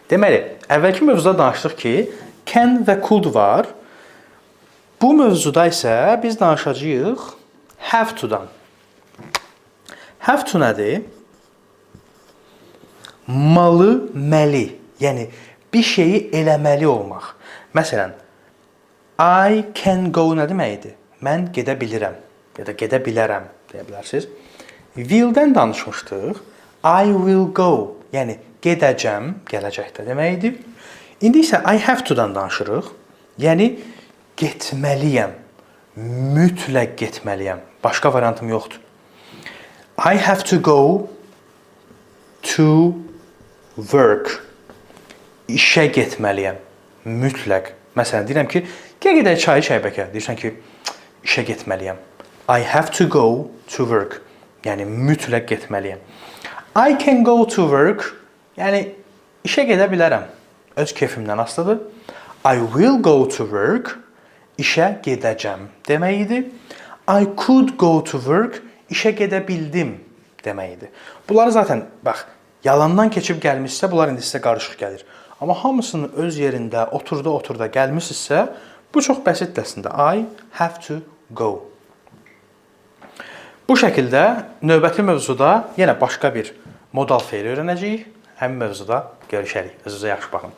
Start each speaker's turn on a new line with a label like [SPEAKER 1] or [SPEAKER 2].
[SPEAKER 1] Deməli, əvvəlki mövzuda danışdıq ki, can və could var. Bu mövzuda isə biz danışacağıq have to-dan. Have to nədir? Malı, məli. Yəni bir şeyi eləməli olmaq. Məsələn, I can go nə deməkdir? Mən gedə bilirəm ya da gedə bilərəm deyə bilərsiniz. Will-dən danışmışdıq. I will go, yəni gedəcəm, gələcəkdə deməkdir. İndi isə I have to-dan danışırıq. Yəni getməliyəm. Mütləq getməliyəm. Başqa variantım yoxdur. I have to go to work. İşə getməliyəm. Mütləq. Məsələn, deyirəm ki, gəl gedək çay içək bəlkə. Deyirsən ki, işə getməliyəm. I have to go to work. Yəni mütləq getməliyəm. I can go to work. Yəni işə gedə bilərəm. Öz kefimdən asılıdır. I will go to work. İşə gedəcəm demək idi. I could go to work. İşə gedə bildim demək idi. Bunları zaten bax, yalandan keçib gəlmişsə, bunlar indi sizə qarışıq gəlir. Amma hamısını öz yerində oturda oturda gəlmisinizsə, bu çox bəsitdir əslində. I have to go. Bu şəkildə növbəti mövzuda yenə başqa bir modal feili öyrənəcəyik. Həmin mövzuda görüşərik. Özünüzə yaxşı baxın.